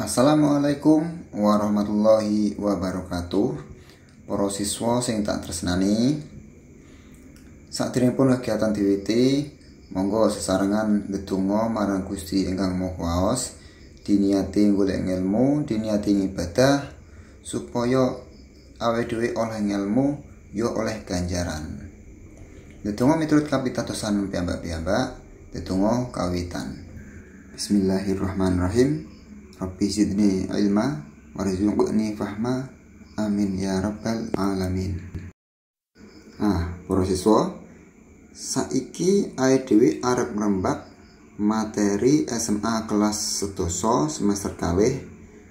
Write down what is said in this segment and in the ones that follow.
Assalamualaikum warahmatullahi wabarakatuh. Para siswa sing tak tresnani, sakderengipun kegiatan diwiwiti, monggo sesarengan ndedonga marang Gusti ingkang Maha Kuwaos, diniati golek ngelmu, diniati ngibadah supaya awake dhewe oleh ngelmu ya oleh ganjaran. Ndedonga miturut kapitadosan piyambak-piyambak, ndedonga kawitan. Bismillahirrahmanirrahim. Rabbi zidni ilma warzuqni fahma. Amin ya rabbal alamin. Nah, para siswa, saiki awake dhewe arep ngrembak materi SMA kelas 11 semester kalih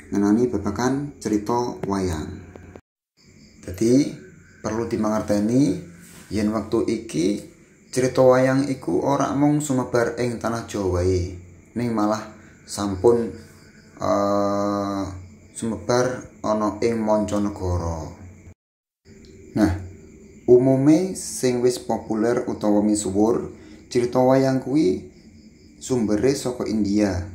ngenani babagan cerita wayang. Dadi perlu dimangerteni yen wektu iki cerita wayang iku ora mung sumebar ing tanah Jawa wae, ning malah sampun sumebar ana ing mancanegara. Nah, umume sing wis populer utawa misuwur, cerita wayang kuwi sumbere saka India.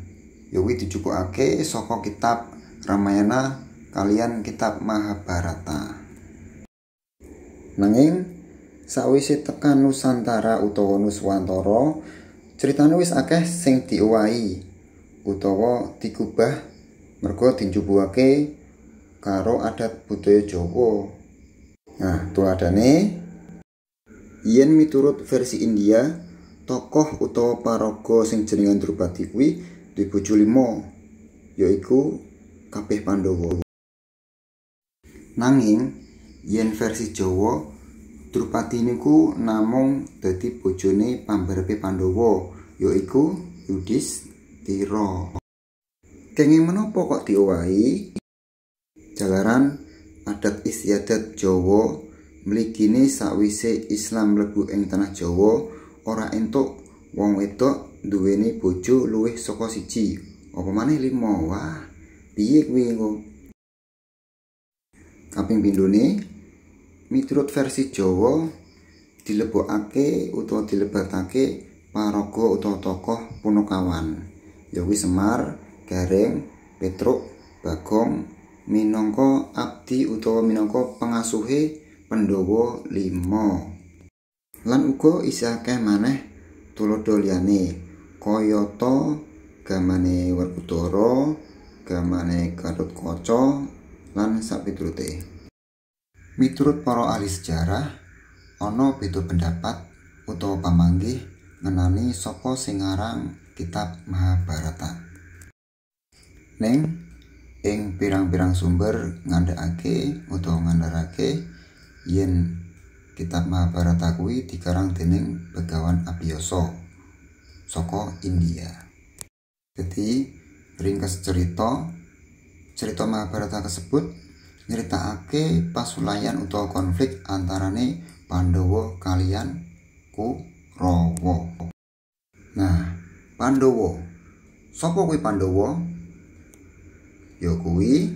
Ya kuwi dijupukake saka kitab Ramayana kalian kitab Mahabharata. Nanging sawise tekan Nusantara utawa Nuswantara, critane wis akeh sing diowahi utawa digubah mergo dinjubuake karo adat budaya Jawa. Nah, tuladhane yen miturut versi India, tokoh utawa paraga sing jenengan Drupadi kuwi duwe bojo 5, yaiku kabeh Pandhawa. Nanging yen versi Jawa, Drupadi niku namung dadi bojone pambarepe Pandhawa, yaiku Yudhistira. Kenging menapa kok diowahi? Jalaran adat istiadat Jawa mligine sawise Islam mlebu ing tanah Jawa, ora entuk wong wedok duweni bojo luwih saka siji, apa maneh 5. Wah, piye kuwi engko? Kaping pindhone, miturut versi Jawa dilebokake utawa dilebatake paraga utawa tokoh punakawan, ya kuwi Semar, Gareng, Petruk, Bagong minangka abdi utawa minangka pengasuhe Pandhawa 5. Lan uga isih akeh maneh tuladha liyane, kayata gamane Werkudara, gamane Gatotkaca lan sapiturute. Miturut para ahli sejarah, ana beda pendapat utawa pamanggih ngenani sapa sing ngarang kitab Mahabharata. Ning ing pirang-pirang sumber ngandhakake utawa ngandharake yen kitab Mahabharata kuwi dikarang dening Begawan Abiyasa saka India. Dadi ringkes cerita, cerita Mahabharata kasebut nyeritakake pasulayan utawa konflik antarane Pandhawa kalian Kurawa. Nah, Pandhawa. Sapa kuwi Pandhawa? Ya kuwi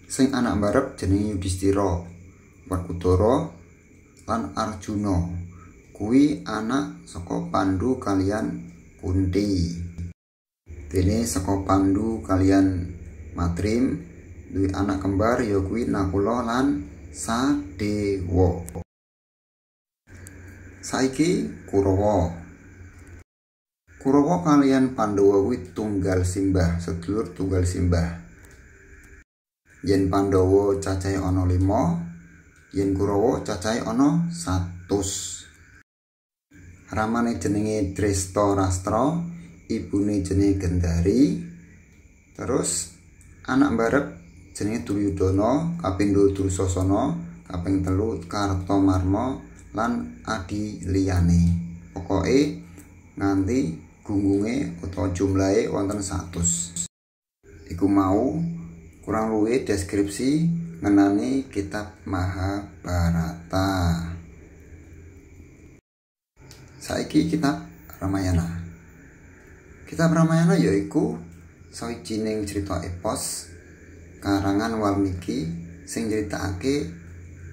sing anak barep jenenge Yudhistira, Werkudara lan Arjuna. Kuwi anak saka Pandu kalian Kunti. Dene saka Pandu kalian Matrim duwe anak kembar ya kuwi Nakula lan Sadewa. Saiki Kurawa. Kurawa kalian Pandhawa kuwi tunggal simbah, sedulur tunggal simbah. Yen Pandhawa cacahe ana 5, yen Kurawa cacahe ana 100. Ramane jenenge Drestarastra, ibune jenenge Gendari. Terus anak barep jenenge Duryudana, kaping 2 Dursasana, kaping 3 Kartamarma lan adi liyane. Pokoke nganti gunggunge utawa jumlahe wonten 100. Iku mau kurang luwih deskripsi ngenani kitab Mahabharata. Saiki kitab Ramayana. Kitab Ramayana yaiku sawijining cerita epos karangan Walmiki sing nyritakake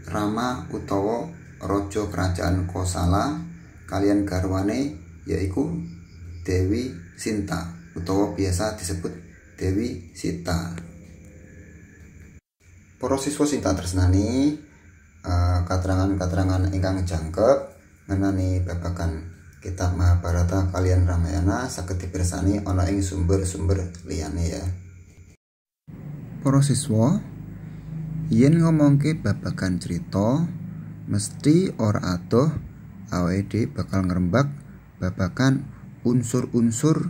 Rama utawa raja kerajaan Kosala kalian garwane yaiku Dewi Sinta utawa biasa disebut Dewi Sita. Para siswa sing tak tresnani, katerangan-katerangan ingkang jangkep ngenani babagan kitab Mahabharata kaliyan Ramayana saged dipirsani ana ing sumber-sumber liyane ya. Para siswa, yen ngomongke babagan cerita mesti ora adoh awake dhewe bakal ngrembak babagan unsur-unsur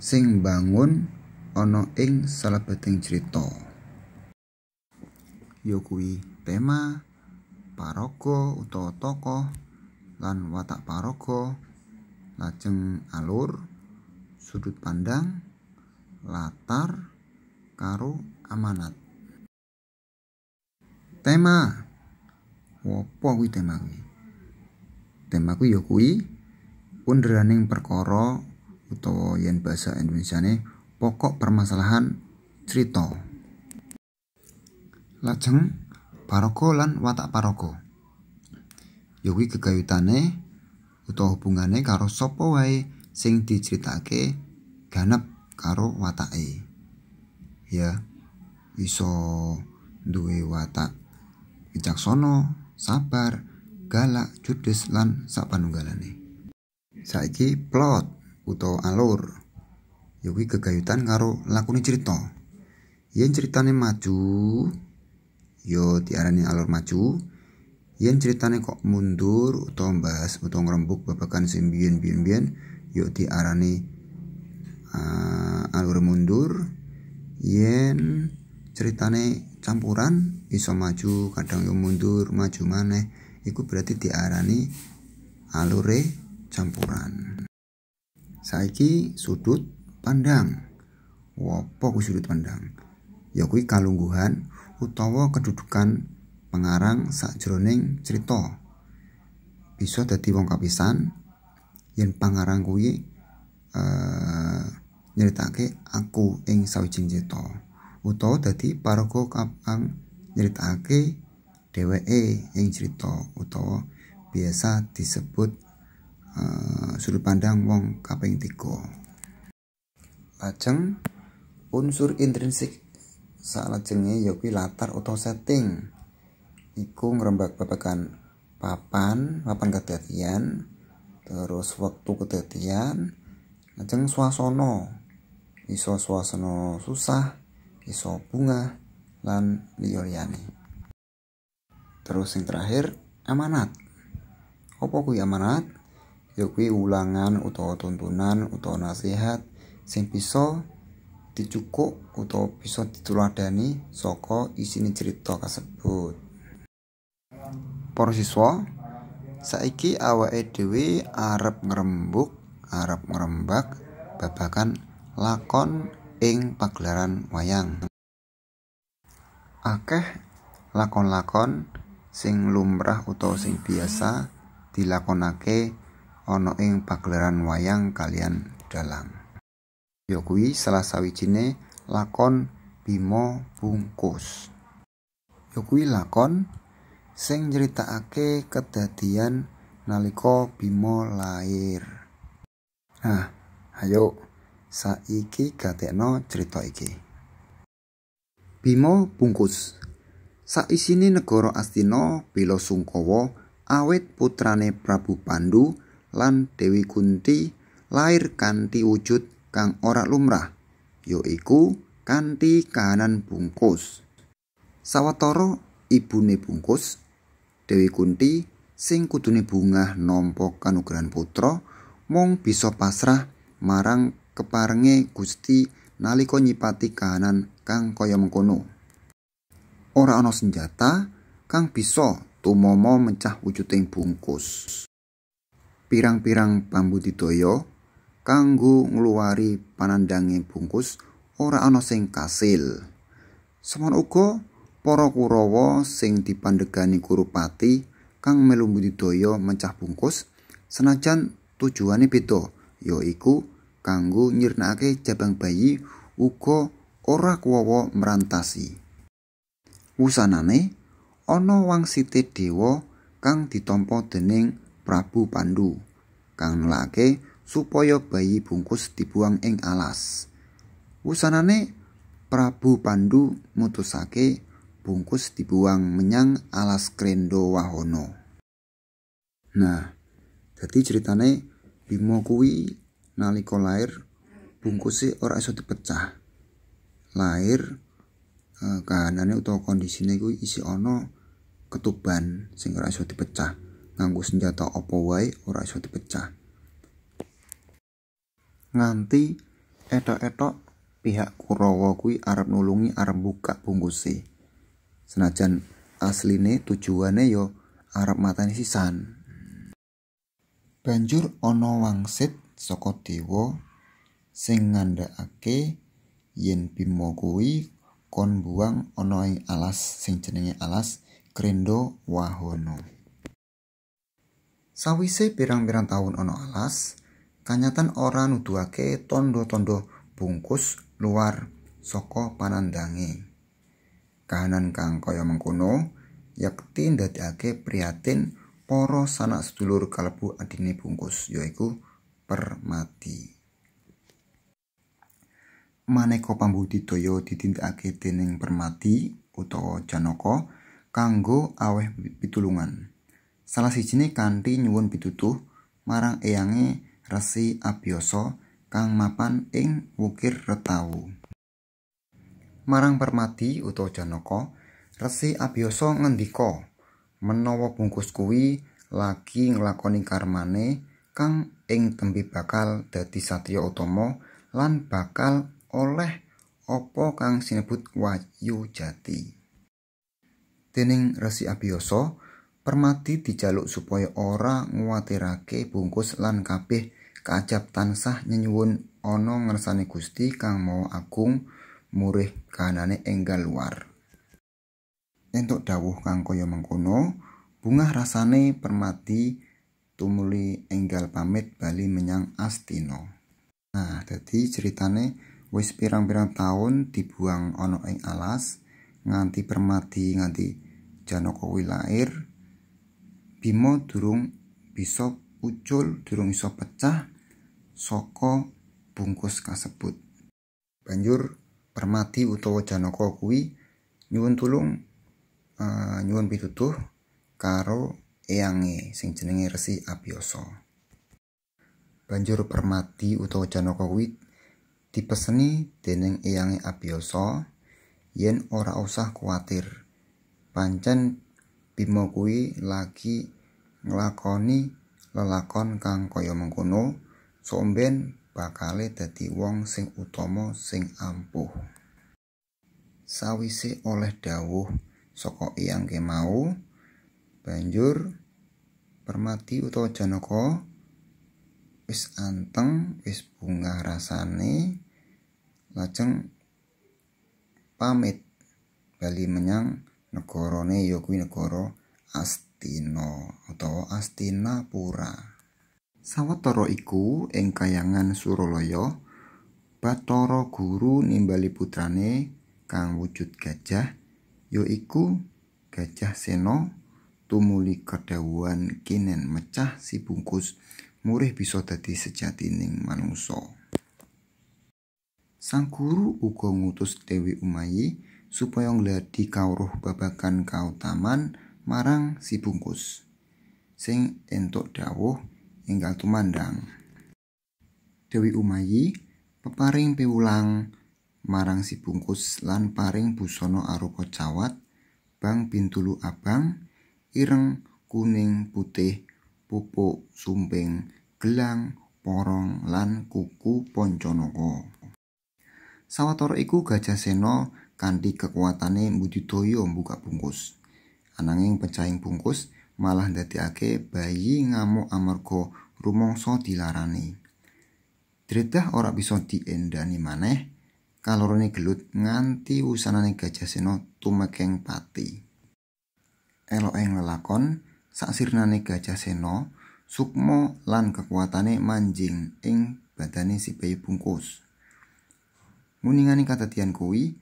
sing mbangun ana ing salebeting cerita. Ya kuwi tema, paraga utawa tokoh lan watak paraga, lajeng alur, sudut pandang, latar, karo amanat. Tema. Apa kuwi tema kuwi? Tema kuwi ya kuwi underaning perkara utawa yen basa Indonesiane pokok permasalahan cerita. Lajeng paraga lan watak paraga. Ya kuwi gegayutane utawa hubungane karo sapa wae sing dicritakake ganep karo watake. Ya, iso duwe watak wicaksana, sabar, galak, judes lan sapanunggalane. Saiki plot utawa alur. Ya kuwi gegayutan karo lakune cerita. Yen ceritane maju, ya diarani alur maju. Yen ceritane kok mundur utawa mbahas utawa ngrembug babagan sing biyen-biyen, ya diarani alur mundur. Yen ceritane campuran iso maju kadang yo mundur maju maneh, iku berarti diarani alure campuran. Saiki sudut pandang. Apa kuwi sudut pandang? Ya kuwi kalungguhan utawa kedudukan pengarang sakjroning cerita. Bisa dadi wong kapisan yen pangarang kuwi nyritake aku ing sawijing cerita, utawa dadi paraga kang nyritakake dheweke ing cerita, utawa biasa disebut sudut pandang wong kaping 3. Lajeng unsur intrinsik salajenge ya kuwi latar utawa setting. Iku ngrembak babagan papan kedadian, terus wektu kedadian, lajeng swasana. Iso swasana susah, iso bungah lan liya-liyane. Terus sing terakhir amanat. Apa kuwi amanat? Ya kuwi ulangan utawa tuntunan utawa nasihat sing bisa dicukuk utawa bisa dituladani saka isine cerita kasebut. Para siswa, saiki awake dhewe arep ngrembug, arep ngrembak babagan lakon ing pagelaran wayang. Akeh lakon-lakon sing lumrah utawa sing biasa dilakonake ana ing pagelaran wayang kaliyan dalang. Ya kuwi salah sawijine lakon Bima Bungkus. Ya kuwi lakon sing nyritakake kedadian nalika Bima lair. Nah, ayo saiki gatekno crita iki. Bima Bungkus. Saisine negara Astina bela sungkawa awit putrane Prabu Pandu lan Dewi Kunti lair kanthi wujud kang ora lumrah, yaiku kanthi kahanan bungkus. Sawetara ibune Bungkus, Dewi Kunti sing kudune bungah nampa kanugrahan putra mung bisa pasrah marang keparenge Gusti nalika nyipati kahanan kang kaya mengkono. Ora ana senjata kang bisa tumama mencah wujuding Bungkus. Pirang-pirang pambudidaya kanggo ngluwari panandhange Bungkus ora ana sing kasil. Semono uga para Kurawa sing dipandhegani Kurupati kang melu budidaya mencah Bungkus senajan tujuane beda, yaiku kanggo nyirnakake jabang bayi uga ora kuwawa mrantasi. Wusanane ana wangsite dewa kang ditampa dening Prabu Pandu kang nelake supaya bayi Bungkus dibuang ing alas. Wusanane Prabu Pandu mutusake Bungkus dibuang menyang alas Krendawahana. Nah, dadi ceritane Bima kuwi nalika lair bungkuse ora iso dipecah. Lair kahanane utawa kondisine kuwi isih ana ketuban sing ora iso dipecah. Nganggo senjata apa wae ora iso dipecah. Nganti etok-etok pihak Kurawa kuwi arep nulungi arep buka bungkuse. Senajan asline tujuane yo arep mateni sisan. Banjur ana wangsit saka dewa sing ngandhakake yen Bima kuwi kon buang ana ing alas sing jenenge alas Krendawahana. Sawise pirang-pirang taun ana alas, kanyatan ora nuduhake tandha-tandha bungkus luar saka panandange. Kahanan kang kaya mengkono yekti ndadekake prihatin para sanak sedulur kalebu adine Bungkus, yaiku Permadi. Maneka pambudidaya ditindakake dening Permadi utawa Janaka kanggo aweh pitulungan. Salah sijine kanthi nyuwun pitutuh marang eyange Resi Abhyasa kang mapan ing Wukir Retawu. Marang Permadi utawa Janaka, Resi Abhyasa ngendika menawa Bungkus kuwi lagi nglakoni karmane kang ing tembe bakal dadi satriya utama lan bakal oleh apa kang sinebut Wahyu Jati. Dening Resi Abhyasa, Permadi dijaluk supaya ora nguwatirake Bungkus lan kabeh kaajab tansah nyenyuwun ana ngersane Gusti Kang Maha Agung murih kahanane enggal luar. Entuk dawuh kang kaya mengkono, bungah rasane Permadi tumuli enggal pamit bali menyang Astina. Nah, dadi ceritane wis pirang-pirang taun dibuang ana ing alas nganti Permadi nganti Janaka kuwi lair. Bima durung bisa ucul, durung iso pecah saka bungkus kasebut. Banjur Permadi utawa Janaka kuwi nyuwun tulung, nyuwun pitutuh karo eyange sing jenenge Resi Abhyasa. Banjur Permadi utawa Janaka kuwi dipeseni dening eyange Abhyasa yen ora usah kuwatir. Pancen Bima kuwi lagi nglakoni lelakon kang kaya mengkono, somben bakale dadi wong sing utama sing ampuh. Sawise oleh dawuh saka eyang kemau, banjur Permadi utawa Janaka wis anteng, wis bungah rasane, lajeng pamit bali menyang negarane, ya kuwi negara Astina utawa Astinapura. Sawetara iku ing kayangan Suralaya, Bathara Guru nimbali putrane kang wujud gajah, yaiku Gajah Sena, tumuli kedhawuhan kinen mecah si Bungkus murih bisa dadi sejatining manungsa. Sang guru uga ngutus Dewi Umayi supaya nggladi kawruh babagan kautaman marang si Bungkus sing entuk dawuh enggal tumandang. Dewi Umayi peparing piwulang marang si Bungkus lan paring busana arupa cawat bang bintulu abang, ireng, kuning, putih, pupuk, sumping, gelang, porong lan kuku Pancanaka. Sawetara iku Gajah Sena kanthi kekuatane mbudidaya mbuka bungkus. Ananging pecahing bungkus malah ndadekake bayi ngamuk amarga rumangsa dilarani. Dredah ora bisa diendani maneh, kalorone gelut nganti wusanane Gajah Sena tumekeng pati. Elok ing lelakon, saksirnane Gajah Sena, sukma lan kekuatane manjing ing badane si bayi bungkus. Muningani kadadian kuwi,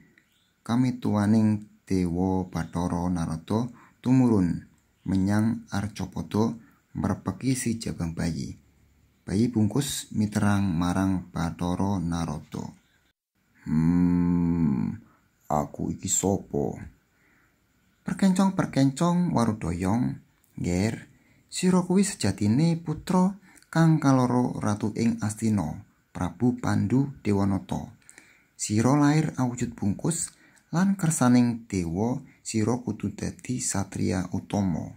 kamituwaning Dewa Bathara Narada tumurun menyang Arcapada mrepeki si jabang bayi. Bayi bungkus miterang marang Bathara Narada. Aku iki sapa? Perkencong-perkencong warudoyong, Ngger, sira kuwi sejatine putra kang kaloro ratu ing Astina, Prabu Pandu Dewanata. Sira lair awujud bungkus lan kersaning dewa sira kudu dadi satriya utama.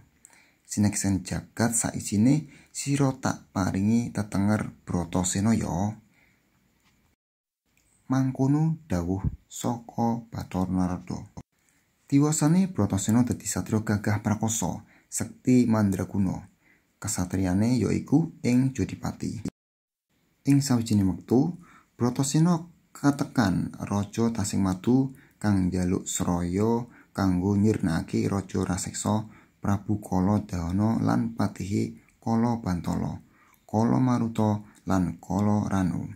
Sineksen jagat saisine sira tak paringi tetenger Bratasena ya. Mangkono dawuh saka Bathara Narada. Tiwasane Bratasena dadi satriya gagah prakosa, sekti mandraguna. Kasatriyane ya iku ing Jodipati. Ing sawijining wektu, Bratasena katekan Raja Tasikmadu kang njaluk sraya kanggo nyirnakake raja raseksa Prabu Kala Dahana lan patihe Kala Bantala, Kala Maruta lan Kala Ranu.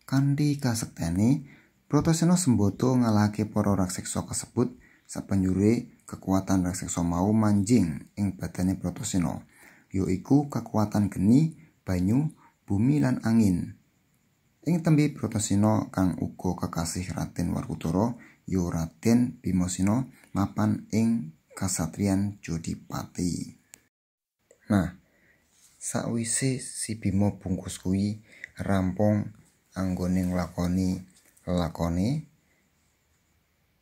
Kanthi kasektene, Bratasena sembada ngalahake para raseksa kasebut. Sabanjure kekuatan raseksa mau manjing ing badane Bratasena, yaiku kekuatan geni, banyu, bumi lan angin. Ing tembe Bratasena kang uga kekasih Raden Werkudara, ya Raden Bimasena mapan ing kasatriyan Jodipati. Nah, sakwise si Bima bungkus kuwi rampung anggone nglakoni lelakone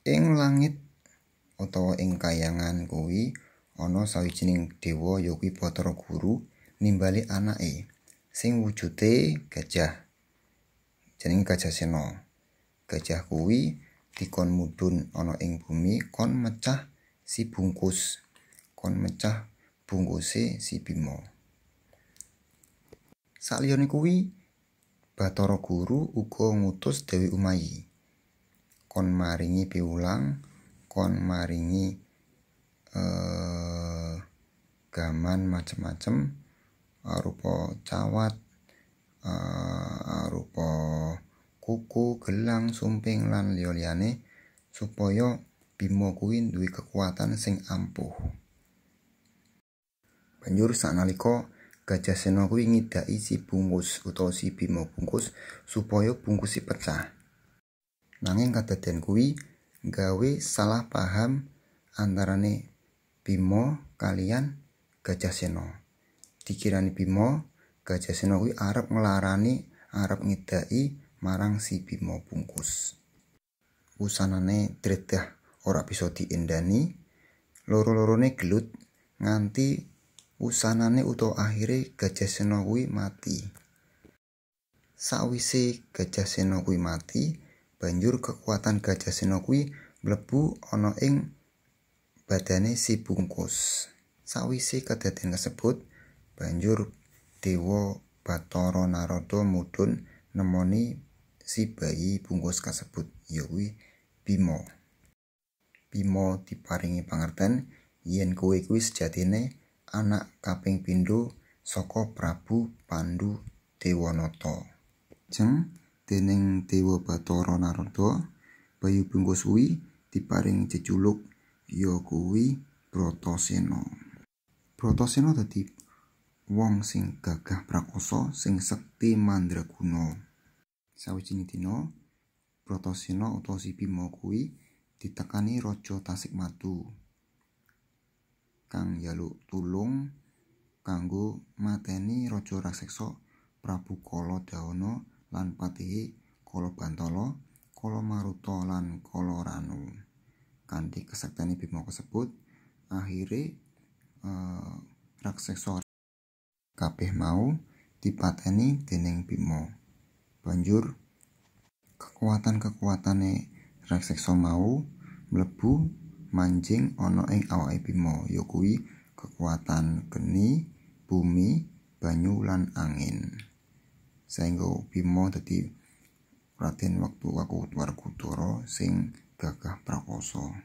ing langit utawa ing kayangan kuwi ana sawijining dewa ya kuwi Bathara Guru nimbali anake sing wujude gajah, jenenge Gajah Sena. Gajah kuwi dikon mudhun ana ing bumi kon mecah si bungkus, kon mecah bungkuse si Bima. Saliyane kuwi Bathara Guru uga ngutus Dewi Umayi kon maringi piwulang, kon maringi gaman macem-macem arupa cawat, arupa kuku, gelang, sumping lan liya-liyane supaya Bima kuwi duwe kekuatan sing ampuh. Banjur saknalika Gajah Sena kuwi ngidaki si bungkus utawa si Bima bungkus supaya bungkuse pecah. Nanging kadadean kuwi gawe salah paham antarane Bima kalian Gajah Sena. Dikirani Bima, Gajah Sena kuwi arep nglarani, arep ngidaki marang si Bima bungkus. Wusanane dredah ora bisa diendani, loro-lorone gelut nganti wusanane utawa akhire Gajah Sena kuwi mati. Sakwise Gajah Sena kuwi mati, banjur kekuatan Gajah Sena kuwi mlebu ana ing badane si bungkus. Sakwise kadadean kasebut, banjur Dewa Bathara Narada mudhun nemoni si bayi bungkus kasebut, ya kuwi Bima. Bima diparingi pangerten yen kowe kuwi sejatine anak kaping pindho saka Prabu Pandu Dewanata. Jeng dening Dewa Bathara Narada, bayi bungkus kuwi diparing jejuluk ya kuwi Bratasena. Bratasena dadi wong sing gagah prakosa, sing sekti mandraguna. Sawijining dina, Bratasena utawa si Bima kuwi ditekani Raja Tasikmadu kang njaluk tulung kanggo mateni raja raseksa Prabu Kala Dahana lan patihe Kala Bantala, Kala Maruta lan Kala Ranu. Kanthi kesektene Bima kasebut, akhire raseksa kabeh mau dipateni dening Bima. Banjur kekuatan-kekuatane raseksa mau mlebu manjing ana ing awake Bima, ya kuwi kekuatan geni, bumi, banyu lan angin. Saengga Bima dadi Raden Wektu Werkudara sing gagah prakosa.